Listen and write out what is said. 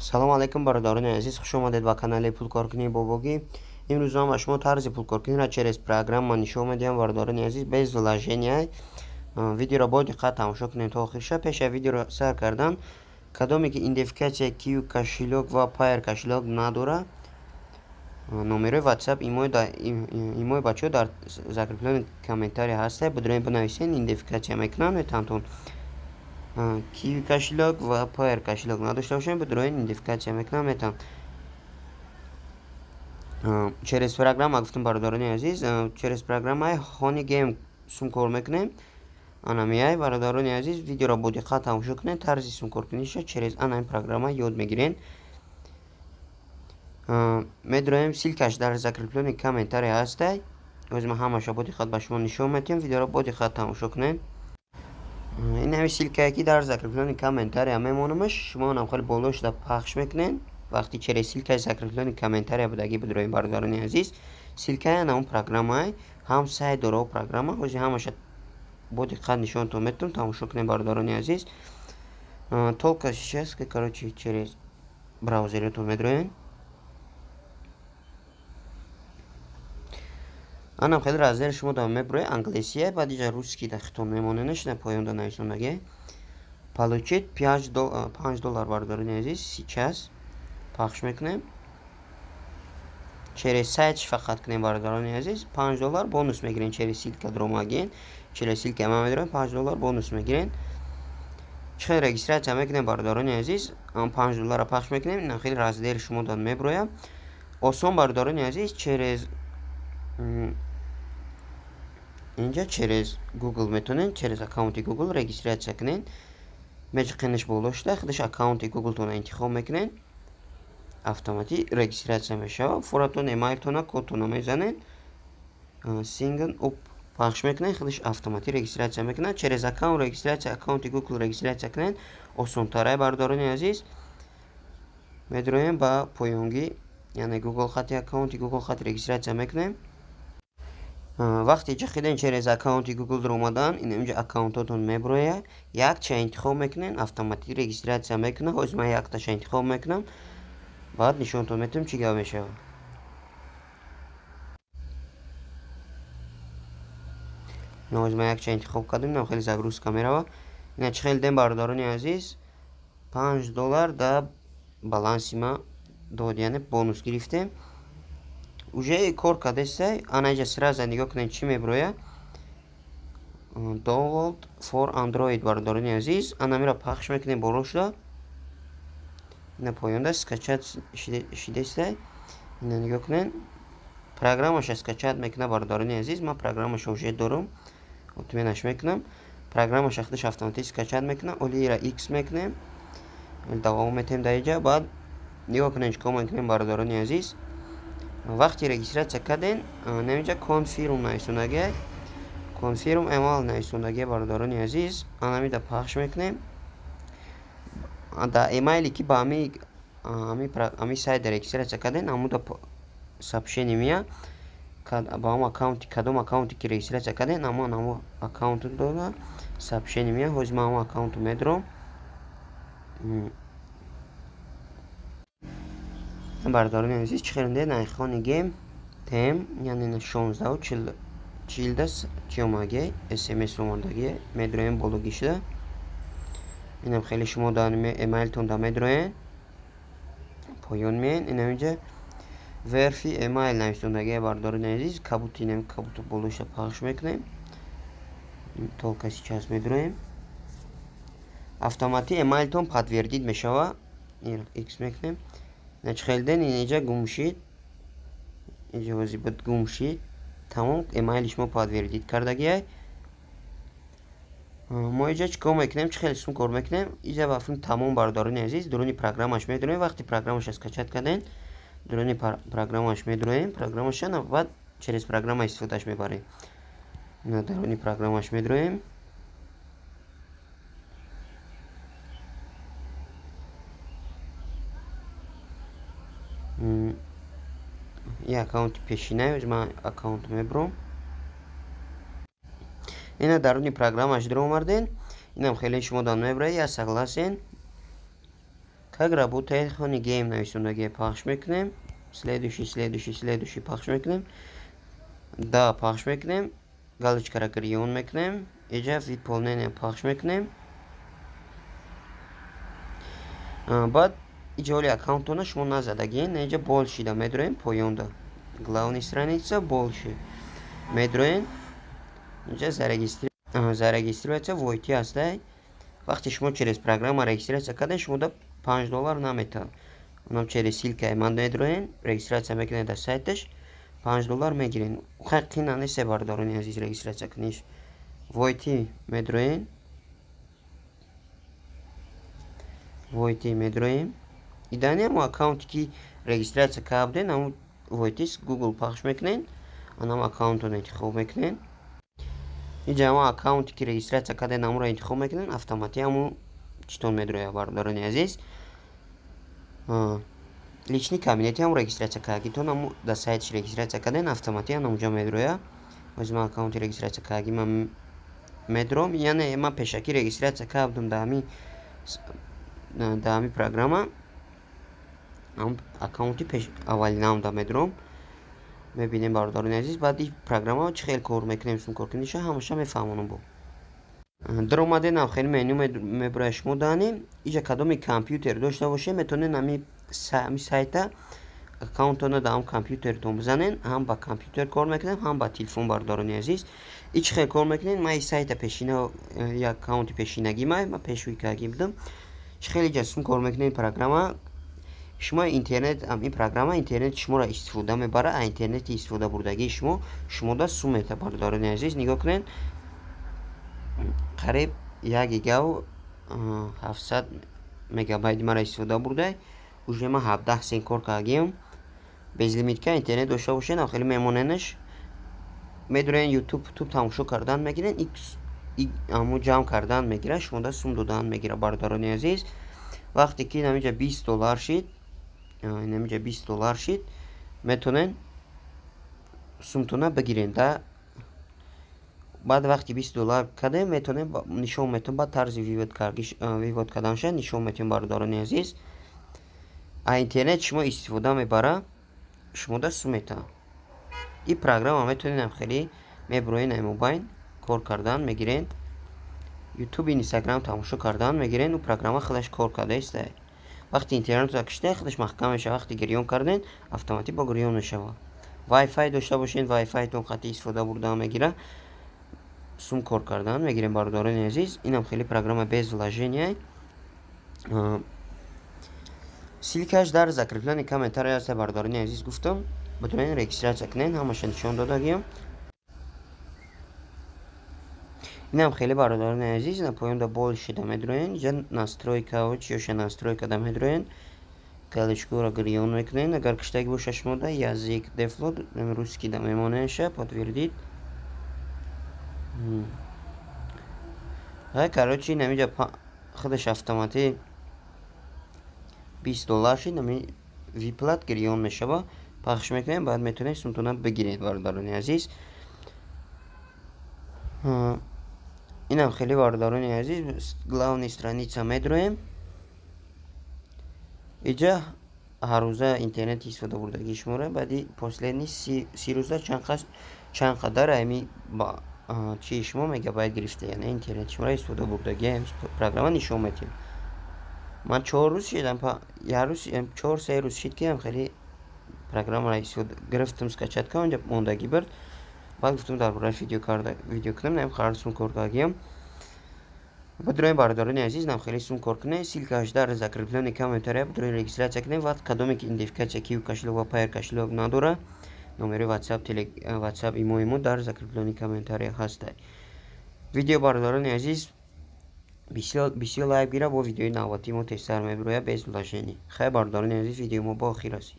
Салом алейкум, бародарони азиз, хуш омадед ба канали Пулкоркунии Бобогӣ. Имрӯз ман ба шумо тарзи пулкоркуниро через программа нишон медиҳам, бародарони азиз, без вложения. Видеоро бо диққат тамошо кунед то охирша. Пеш аз видеоро сар кардан, кадоме ки идентификатсия Qiwi кошелёк ва Payeer кошелёк надора, номерои WhatsApp имои бачаҳо дар закреплённый комментария ҳаста, бидурен бинависен, идентификатсия мекунанд, метавонтон Qiwi кошелёк ва Payeer кошелёк надошта бошем, бидурен идентификатсия мекунанд, метавон. Через программа гуфтам, бародарони азиз, через программаи Honey Game сум кор мекунем. Ана меяй, бародарони азиз, видеоро бо диққат тамошо кунед, тарзи сумкоркуниша через ана ин программа ёд мегирен. Медроем, ссылкаш дар закреплённый комментария ҳастай. Ҳозир ман ҳамаша бо диққат ба шумо нишон медиҳам, видеоро бо диққат тамошо кунед. Ин ҳами ссылкае ки дар закреплённый комментария мемонамаш, шумо онам хеле боло шуда пахш мекунед. Вақти через ссылкаи закреплённый комментария будагӣ бидроем, бародарони азиз, ссылкаи ана он программае, ҳам сайт дора о программа. Ҳозир ҳамаша бо диққат нишонтон метавон, тамошо кунед, бародарони азиз. Только сейчас, короче, через браузеритон медроем. Анам хеле раздели шумо да меброe англисия, баъд иҷа русский да хитон мемоненаш, на поён да нависондаге. Получить 5 доллар, бародарони азиз, сейчас пахш мекунем. Через сайт фақат кунем, бародарони азиз, 5 доллар бонус мегирем через ссылка дромаген. Через ссылка ма медроем, 5 доллар бонус мегирем. Чӣ хел регистрация мекунем, бародарони азиз, 5 долларро пахш мекунем, ин хеле раздели шумо дан меброям. Осон, бародарони азиз, через инҷа через Google метавонед, через аккаунти Google регистрация кунед. Меҷиқинаш боло шуда, худаш аккаунти Google-тонро интихоб мекунед. Автоматик регистрация мешавад. Форатон, эмейлтона, кодтонро мезанед. Sign up пахш мекунед, худаш автоматик регистрация мекунад. Через аккаунт регистрация, аккаунти Google регистрация кунед, осонтарай, бародарони азиз. Медроем ба поёнгӣ, яъне Google хати аккаунти Google хати регистрация мекунем. Вақте ҷиқиден через аккаунти Google дар омадан, ин инҷа аккаунтотон меброяд, якча интихоб мекунед, автоматик регистрация мекунад. Ҳозир ман якташа интихоб мекунам, баъд нишонтон метавонам чӣ гап мешавад. Ҳозир ман якча интихоб кардам, инам хеле загрузка меравад. Ина чӣ хел дем, бародарони азиз, 5 доллар да баланси ма дод, яъне бонус гирифтем. Уже кор кардестай, ана иҷа сразу нигоҳ кунед чӣ меброяд. Download for Android, бародарони азиз, ана мира пахш мекунем боло шуда. Ина поёнда скачать шидестай. Ина нигоҳ кунед. Программаша скачать мекунад, бародарони азиз. Ман программаша уже дорам. Отменаш мекунам. Программаша худаш автоматик скачать мекунад. Оли ира X мекунем. Давом метем дар иҷа. Баъд нигоҳ кунед чӣ кор мекунем, бародарони азиз. Вақти регистрация карден, наминҷа confirm нависондагия, confirm email нависондагия, бародарони азиз, анамида пахш мекунем. Да эмайле ки ба ами сайт регистрация карден, амуда сообщение меяд ба ҳам аккаунти, кадом аккаунте ки регистрация карден, амон ҳамо аккаунт дора сообщение меяд. Ҳозир ман ҳамо аккаунту медорам. Бародарони азиз, чӣ хел дед айхони гейм тм, яъне шонздаҳу чилда чӣ омадаги, смс омадаги, медроем бологӣ шуда. Инам хеле шумо дар эмейлтон да медроен, поён меен, инам инҷа verify email нависондагия, бародарони азиз, кабути инам кабуту болоша пахш мекунем. Только сейчас медроем. Автоматик эмейлтон подтвердить мешава. X мекунем. Начи хелден инҷа гум шид. Инҷа ҳозир буд гум шид. Тамом, эмайли шумо подтвердить кардагиай. Мо инҷа чӣ кор мекунем? Чӣ хеле сум кор мекунем? Инҷа вафн тамом, бародарони азиз, дуруни программаш медроем. Вақти программаша скачать кардем, дуруни программаш медроем, программаша баъд через программа истифодаш мебарем. Ина дуруни программаш медроем. Ин аккаунти пешинае, ман аккаунт мебурам. Ина даруни программаш даромарден, инам хеле шумо дан мебуред, я согласен. Как работает Honeygain нависондагие пахш мекунем. Следующий, следующий, следующий пахш мекунем. Да, пахш мекунем. Галочкара гирён мекунем. Иҷа выполнение пахш мекунем. Баъд иҷа оли аккаунтона шумо назадагиен, иҷа больше да медроем поёнда. Главный страница больше. Медроем. Иҷа зарегистрироваться войти ҳастай. Вақте шумо через программа регистрация кардем, шумо да $5 наметавад. Онам через ссылкаи ман медроен, регистрация мекунед дар сайташ, $5 мегирен. Хай қина нест, бародарони азиз, регистрация куниш. Войти медроем. Войти медроем. Идани ҳамо аккаунте ки регистрация кардем, ҳамо войти Google пахш мекунед, анам аккаунтро интихоб мекунед. Инҷа ҳамо аккаунте ки регистрация кардем, ҳамонро интихоб мекунед, автоматӣ ҳамо читон медрояд, бародарони азиз. Личный кабинети ҳам регистрация кардагитон, ҳамо дар сайтиш регистрация кардем, автоматӣ ҳамонҷо медрояд. Боз ман аккаунти регистрация кардаги ман медром, яъне ман пешакӣ регистрация кардам дар ҳамин программа, ҳам аккаунти пеш аввалинам да медром. Мебинем, бародарони азиз, баъд ин программа чӣ хел кор мекунем, сум кор куниша ҳамаша мефаҳмонам. Бо даромаден ам хеле меню мебурад шумо даанем. Иҷа кадоми компютер дошта бошед, метавонед ҳами сайта аккаунтона дар ҳам компютертон бизанед, ҳам ба компютер кор мекунем, ҳам ба телефон, бародарони азиз. И чӣ хел кор мекунед? Ман ин сайта пешина, як аккаунти пешинагӣ ман пешвӯй кардагӣ будам. Чӣ хел иҷа сум кор мекунед программа? Шумо интернет, ин программа интернети шуморо истифода мебарад, а интернети истифода бурдагии шумо шумода сум метавад, бародарони азиз. Нигоҳ кунед, қариб 1 гигаву 700 мегабайт маро истифода бурдай. Уже ман 17 сент кор кардагиам. Безлимитка интернет дошта бошед, хеле мемоненаш. Медурен YouTube туб тамошо кардан мегирен, ҳамо ҷамъ кардан мегирад, шумода сум додан мегирад, бародарони азиз. Вақте ки инамиҷа $20 шид, инамиҷа $20 шид, метавонед сумтона бигирен. Да баъд вақти $20 кардем, метавонем нишон метавон, баъд тарзи вывод карданша нишон метавон, бародарони азиз. А интернет шумо истифода мебара, шумода сум метавад. Ин программа метавонед хеле мебуроед ай мобайн кор кардан мегирен, YouTube, Instagram тамошо кардан мегирен, у программа худаш кор карда истай. Вақти интернетро кашида, худаш маҳкам мешавад, вақти гирён карден, автоматик бо гирён мешавад. Wi-Fi дошта бошед, Wi-Fi-тон хати истифода бурдан мегирад, сум кор кардан мегирем, бародарони азиз. Инам хеле программа без вложения. Ссылкаш дар закреплённый комментарий аст, бародарони азиз, гуфтам. Бутонед регистрация кунед, ҳамаша нишон додагиам. Инам хеле, бародарони азиз, на поён да больше да медроен, иҷа настройка чиёша настройка да медроен, галочкаро гирён мекунед, агар киштаги боша шумода язык дефолт русский да мемонеша, подтвердить. Ҳай, короче, инамиҷа худаш автоматӣ $20 шид, ами виплат гирён мешава, пахш мекунем, баъд метавонед сумтона бигиред, бародарони азиз. Инам хеле, бародарони азиз, главный страница медроем. Иҷа ҳаррӯза интернет истифода бурдагии шуморо, баъди последний 30 рӯза чанд қадар ами чии шумо мегабайт гирифта, яъне интернет шуморо истифода бурдагии программа нишон медиҳад. Ман 4 рӯз шидам, як рӯз, 4-3 рӯз шид ки ам хеле программаро истифода гирифтам, скачать кардам, онҷа мондагӣ бурд. Баъд гуфтам дар борааш видео карда, видео кунам, нам қарор сум кор кардагиам. Бидроем, бародарони азиз, нам хеле сум кор кунед. Ссылкаш дар закреплённый комментария, бидроем регистрация кунед. Вақт кадоме ки идентификация киви кошелёк ва Payeer кошелёк надора, номери WhatsApp, WhatsApp, имо имо дар закреплённый комментария ҳастай. Видео, бародарони азиз, бисёр лайк гира, бо видеои навбатии мо тезтар мебирояд без вложения. Хайр, бародарони азиз, видеои мо ба охир расид.